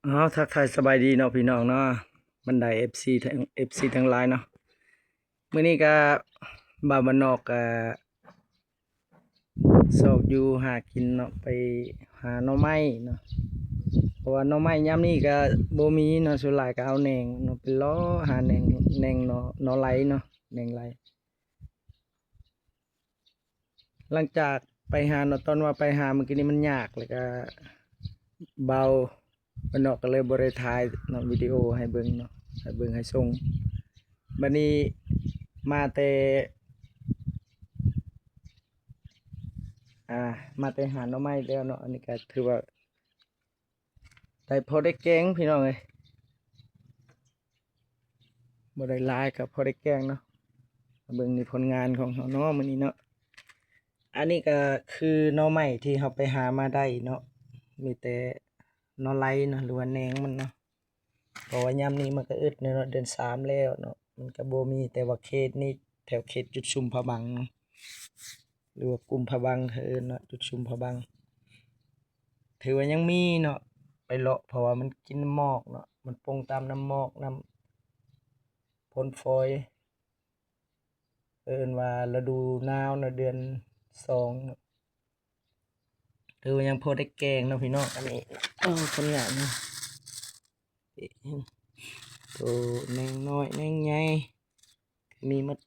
ເອົາ ທັກທາຍສະບາຍດີເນາະພີ່ນ້ອງເນາະ ບັນດາເອັຟຊີທັງ ເອັຟຊີທັງຫຼາຍເນາະ. ມື້ນີ້ກະບ່າວບ້ານນອກກະຊອກຢູ່ຫາກິນເນາະ ໄປຫາໜໍ່ໄມ້ເນາະ ເພາະວ່າໜໍ່ໄມ້ຍາມນີ້ກະບໍ່ມີເນາະ ສ່ວນຫຼາຍກະເອົາແໜງເນາະ ໄປເລາະຫາແໜງ ແໜງໜໍ່ ໜໍ່ໄຫຼເນາະ ແໜງໄຫຼ. ຫຼັງຈາກໄປຫາເນາະ ຕອນວ່າໄປຫາມື້ກີ້ນີ້ມັນຍາກ ແລ້ວກະບ່າວບ້ານນອກກະເລີຍບໍ່ໄດ້ຖ່າຍເນາະ ວິດີໂອໃຫ້ເບິ່ງເນາະ ໃຫ້ເບິ່ງໃຫ້ຊົມ. ບັດນີ້ມາແຕ່ ອ່າ ມາແຕ່ຫາໜໍ່ໄມ້ແລ້ວເນາະ ອັນນີ້ກະຖືວ່າ ໄດ້ພໍໄດ້ແກງພີ່ນ້ອງເອີຍ ບໍ່ໄດ້ຫຼາຍກະພໍໄດ້ແກງເນາະ. ເບິ່ງນີ້ຜົນງານຂອງເຮົາເນາະມື້ນີ້ເນາະ. ອັນນີ້ກະຄືໜໍ່ໄມ້ທີ່ເຮົາໄປຫາມາໄດ້ເນາະ ມີແຕ່ໜໍ່ໄຫຼເນາະ ຫຼືວ່າແໜງມັນເນາະ ເພາະວ່າຍາມນີ້ມັນກະອຶດແນ່ເນາະ ເດືອນສາມແລ້ວເນາະ ມັນກະບໍ່ມີ ແຕ່ວ່າເຂດນີ້ ແຖວເຂດຈຸດຊຸມພະບັງເນາະ ຫຼືວ່າກຸ່ມພະບັງເຂົາເອີ້ນເນາະ ຈຸດຊຸມພະບັງ ຖືວ່າຍັງມີເນາະ ໄປເລາະ ເພາະວ່າມັນກິນນ້ຳໝອກເນາະ ມັນປົ່ງຕາມນ້ຳໝອກ ນ້ຳຝົນຝອຍ ເອີ້ນວ່າລະດູໜາວເນາະ ເດືອນສອງເນາະ. ຖືວ່າຍັງພໍໄດ້ແກງເນາະພີ່ນ້ອງ. ອັນນີ້ ເອົາ ຄົນງາມເນາະ ໂຕແໜງນ້ອຍແໜງໃຫຍ່ ມີໝົດ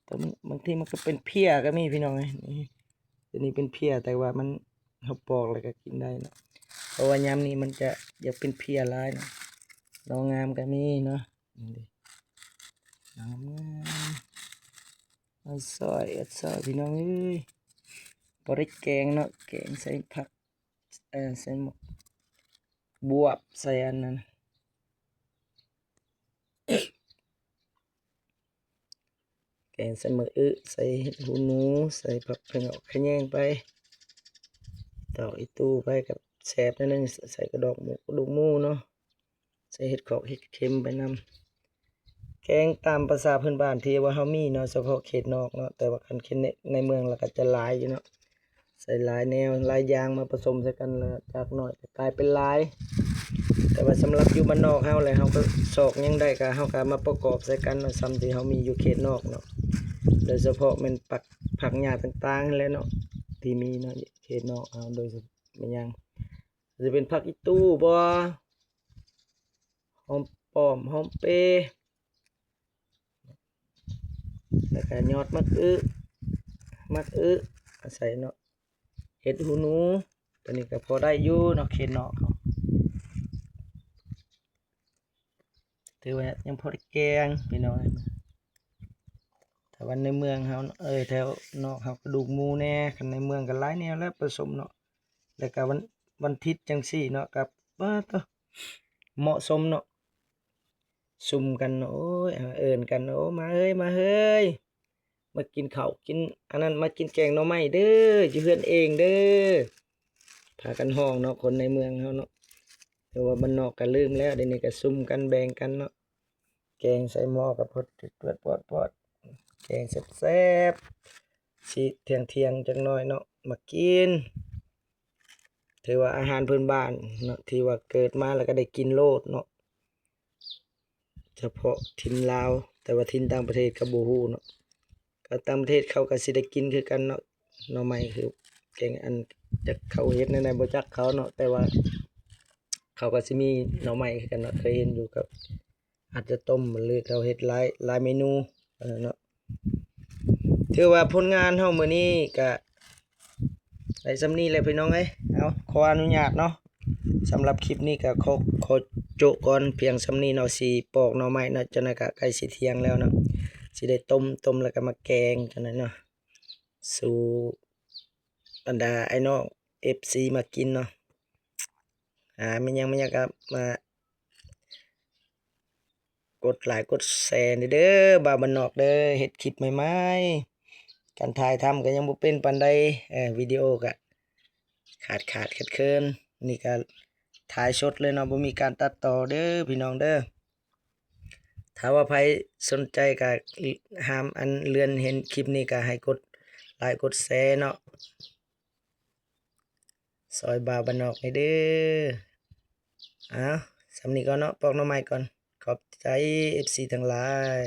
ບາງທີມັນກະເປັນເພຍກະມີພີ່ນ້ອງເອີຍ. ນີ້ ໂຕນີ້ເປັນເພຍ ແຕ່ວ່າມັນ ເຮົາປອກແລ້ວກະກິນໄດ້ເນາະ ເພາະວ່າຍາມນີ້ມັນຈະຢາກເປັນເພຍຫຼາຍເນາະ. ໜໍ່ງາມກະມີເນາະ ນີ້ເດ້ ງາມໆ ເອົາຊອຍ ເອົາຊອຍພີ່ນ້ອງເອີຍ. ພໍໄດ້ແກງເນາະ ແກງໃສ່ຜັກ ເອີ ໃສ່ໝາກບວບ ໃສ່ອັນນັ້ນ ແກງໃສ່ໝາກອຶ ໃສ່ເຫັດຫູໜູ ໃສ່ຜັກຂະຫຍອກຂະແຍງໄປ ດອກອີ່ຕູ່ໄປກະແຊບໜ້ອຍໜຶ່ງ ໃສ່ກະດອກໝູ ກະດູກໝູເນາະ ໃສ່ເຫັດຂອກເຫັດເຂັມໄປນຳ. ແກງຕາມພາສາພື້ນບ້ານທີ່ວ່າເຮົາມີເນາະ ສະເພາະເຂດນອກເນາະ ແຕ່ວ່າຄັນເຂດໃນ ໃນເມືອງລະກະຈະຫຼາຍຢູ່ເນາະ ໃສ່ຫຼາຍແນວຫຼາຍຢ່າງມາປະສົມໃສ່ກັນ ລະຈາກໜ້ອຍກະກາຍເປັນຫຼາຍ. ແຕ່ວ່າສຳລັບຢູ່ບ້ານນອກເຮົາແຫຼະ ເຮົາກະຊອກຫຍັງໄດ້ກະ ເຮົາກະມາປະກອບໃສ່ກັນເນາະ ສ່ຳທີ່ເຮົາມີຢູ່ເຂດນອກເນາະ ໂດຍສະເພາະແມ່ນຜັກ ຜັກຫຍ້າຕ່າງໆຫັ້ນແຫຼະເນາະ ທີ່ມີເນາະ ເຂດນອກເຮົາ ໂດຍສະເພາະແມ່ນຫຍັງ ຊິເປັນຜັກອີ່ຕູ່ບໍ ຫອມປ້ອມ ຫອມເປ ແລ້ວກະຍອດໝາກອຶ ໝາກອຶ ອາໄສເນາະ ເຫັດຫູໜູ ໂຕນີ້ກະພໍໄດ້ຢູ່ເນາະ ເຂດນອກເຮົາ ຖືວ່າຍັງພໍໄດ້ແກງພີ່ນ້ອງ. ຖ້າວ່າໃນເມືອງເຮົາ ເອີ ແຖວນອກເຮົາກະດູກໝູແດ່ ຄັນໃນເມືອງກະຫຼາຍແນວແລ້ວປະສົມເນາະ ແລ້ວກະວັນ ວັນທິດຈັ່ງຊີ້ເນາະ ກະ ປາໂຕ ເໝາະສົມເນາະ ຊຸມກັນເນາະ ໂອ້ຍ ເອີ້ນກັນ ໂອ້ ມາເຮີ້ຍ ມາເຮີ້ຍ ມາກິນເຂົ້າກິນອັນນັ້ນ ມາກິນແກງໜໍ່ໄມ້ເດີ ຢູ່ເຮືອນເອງເດີ ພາກັນຮ້ອງເນາະ ຄົນໃນເມືອງເຮົາເນາະ ແຕ່ວ່າບ້ານນອກກະລືມແລ້ວ ດຽວນີ້ກະຊຸມກັນແບ່ງກັນເນາະ. ແກງໃສ່ໝໍ້ກະພໍດໆ ແກງແຊບໆ ຊິທ່ຽງໆ ຈັກໜ້ອຍເນາະ ມາກິນ ຖືວ່າອາຫານພື້ນບ້ານເນາະ ທີ່ວ່າເກີດມາແລ້ວກະໄດ້ກິນໂລດເນາະ ສະເພາະຖິ່ນລາວ ແຕ່ວ່າຖິ່ນຕ່າງປະເທດກະບໍ່ຮູ້ເນາະ ກະຕ່າງປະເທດເຂົາກະຊິໄດ້ກິນຄືກັນເນາະ ໜໍ່ໄມ້ຄືແກງ ອັນ ຈັກເຂົາເຮັດແນວໃດບໍ່ຈັກເຂົາເນາະ ແຕ່ວ່າເຂົາກະຊິມີໜໍ່ໄມ້ຄືກັນເນາະ ເຄີຍເຫັນຢູ່ ກະອາດຈະຕົ້ມ ຫຼືເຂົາເຮັດຫຼາຍ ຫຼາຍເມນູເນາະ. ຖືວ່າຜົນງານເຮົາມື້ນີ້ກະໄດ້ສ່ຳນີ້ແຫຼະພີ່ນ້ອງເອີຍ ເອົາ ຂໍອະນຸຍາດເນາະ ສຳລັບຄລິບນີ້ກະຂໍ ຂໍໂຈະກ່ອນພຽງສ່ຳນີ້ເນາະ ຊິປອກໜໍ່ໄມ້ເນາະ ຈັກໜ້ອຍກະໃກ້ຊິທ່ຽງແລ້ວເນາະ ຊິໄດ້ຕົ້ມ ຕົ້ມແລ້ວກະມາແກງຈັ່ງໃດເນາະ ສູ່ບັນດາອ້າຍນ້ອງເອັຟຊີມາກິນເນາະ. ອ່າ ແມ່ນຫຍັງ ແມ່ນຫຍັງກະມາກົດໄລກົດແຊແດ່ເດີ ບ່າວບ້ານນອກເດີ ເຮັດຄລິບໃໝ່ໆ ການຖ່າຍທຳກະຍັງບໍ່ເປັນປານໃດ ເອີ ວິດີໂອກະຂາດໆເຂີນໆ ນີ້ກະຖ່າຍສົດເລີຍເນາະ ບໍ່ມີການຕັດຕໍ່ເດີພີ່ນ້ອງເດີ. ຖ້າວ່າໃຜສົນໃຈກະຫ້າມອັນເລື່ອນເຫັນຄລິບນີ້ກະໃຫ້ກົດໄລກົດແຊເນາະ ຊ່ອຍບ່າວບ້ານນອກແດ່ເດີ. ເອົາ ສ່ຳນີ້ກ່ອນເນາະ ປອກໜໍ່ໄມ້ກ່ອນ. ຂອບໃຈເອັຟຊີທັງຫຼາຍ.